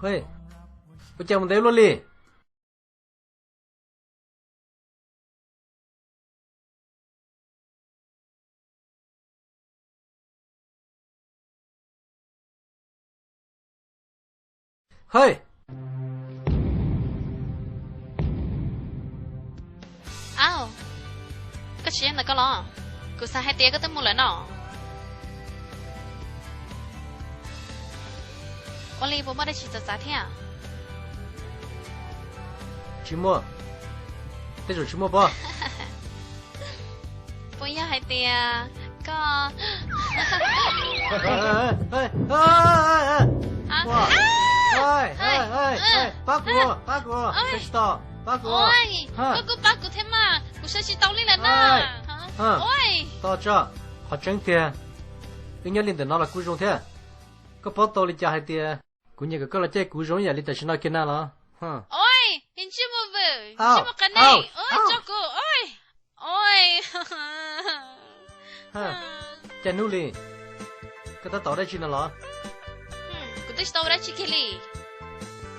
Hej, ua cas mus ntev luaj li? Hej! Au, koj tsis nyob ntawm koj los? Kuv xav hais tias koj twb mus lawm no. Ua li puas muaj dab tsi txawv txav thiab? Tsis muaj. Tej zaum tsis muaj pob. Puas yog hais tias koj... Pab kuv, pab kuv, tsis tau, pab kuv. Koj kuj pab kuv thiab mas, kuv saib tsis tau li lawm na. Tos tso, qhov tseeb tiag, wb nyob li ntawm no los kuj zoo thiab. Koj paub tau li cas hais tias kuv nyiam kom koj los caij kuv zoo ib yam li tam sim no kiag na los? Ua, ntsej muag vwm, ntsej muag qias neeg, tso kuv. Cas hnub li, koj tab tom ua dab tsi no los? Kuv twb tsis tau ua dab tsi kiag li.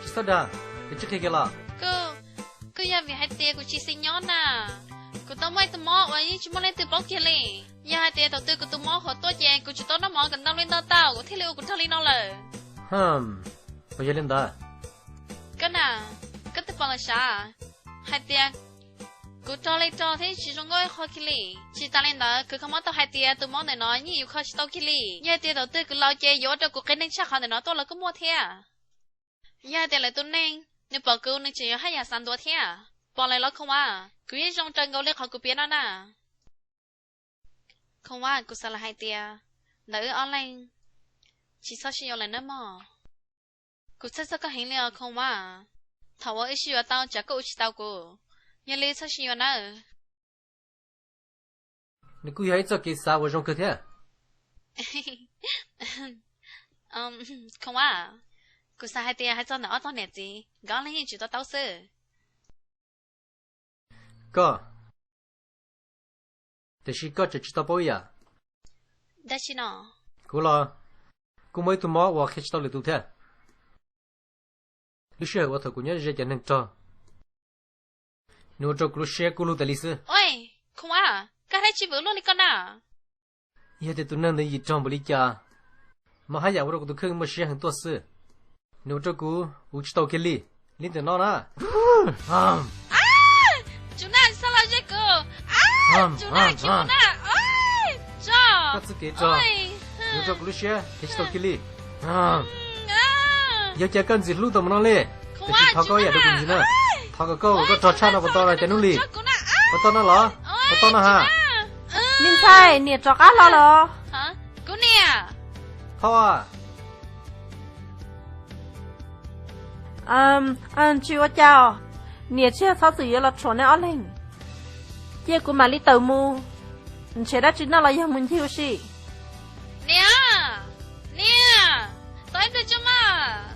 Tsis txhob dag, koj tsis qhia kiag los? Kuj yog vim hais tias kuv tsis xis nyob na. Kuv tau muaj ib tug mob uas yeej tsis muaj leej twg paub kiag li. Yog hais tias thaum twg kuv tus mob hauv tuaj ces kuv tsis tau noj mov kom ntau li ntau tau, kuv thiaj li ua kuv rog li no lawm. Puas yog li ntawd? Koj na, koj twb pom lawm sav, hais tias kuv rog li rog thiab tsis zoo nkauj ib qho kiag li. Tsis tas li ntawd, khwv kho mob tau hais tias tus mob ntawm no yeej yuav kho tsis tau kiag li. Yog hais tias thaum twg kuv laus ces yuav ua rau kuv qias neeg tshaj qhov ntawm no tuaj los kuj muaj thiab. Yog hais tias lawv tus neeg nws pom kuv nws tseem yuav haj yam xav ntuav thiab. Pom lawm los Khoom Vaj, kuv yeej zoo raws nkaus li qhov kuv piav no na. Khoom Vaj, kuv xav los hais tias ntawm wb ob leeg tsis txhob sib yuav lawm nawb mog. Kuv txhawj txog koj heev li os Khoom Vaj. Thaum uas wb sib yuav tau tsam koj ua tsis tau kuv, yog li txhob sib yuav nawb. Nws kuj yog ib txoj kev xav uas zoo kawg thiab. Khoom Vaj, kuv xav hais tias hais txog ntawm ob tog niam txiv, nkawd ob leeg yeej tsis to taub xwb. Koj, tiam sis koj tseem tsis tau paub ib yam. Dab tsi no? Kuv los kuj muaj ib tug mob uas qhia tsis tau lwm tus thiab. Lub sij hawm uas thaum kuv nyob ze cov neeg rog, nws ua rau kuv lub siab kub lug tas li xwb. Oj, Khoom Vaj, koj dab tsi vwm luaj li koj na? Yog tias tus neeg ntawd yim rog npaum li cas, mas haj yam ua rau kuv tus kheej muaj siab heev tuaj xwb. Nws ua rau kuv uv tsis tau kiag li, li ntawm no na. Tsum na, txhob los ze kuv. Tsum na, tsis mus na. Koj txoj kev rog, nws ua rau kuv lub siab tiv tsis tau kiag li. Yog cas koj ntxim hlub tau mus no li, tiam sis thov koj ib yam rau kuv ntxiv na. Thov kom koj, koj rog tshaj no puas tau no cov hnub li? Puas tau no los? Puas tau no ha? Me ntxhais, niam rov qab los los? Kuv niam. Thov a. Tsis ua cas, niam tsis yog txhob txwm yuav los rhuam nej ob leeg. Cia kuv mam li tawm mus nrhiav dab tsi noj los yog mus ncig ua si. Niam, niam, tos ib pliag tso mas.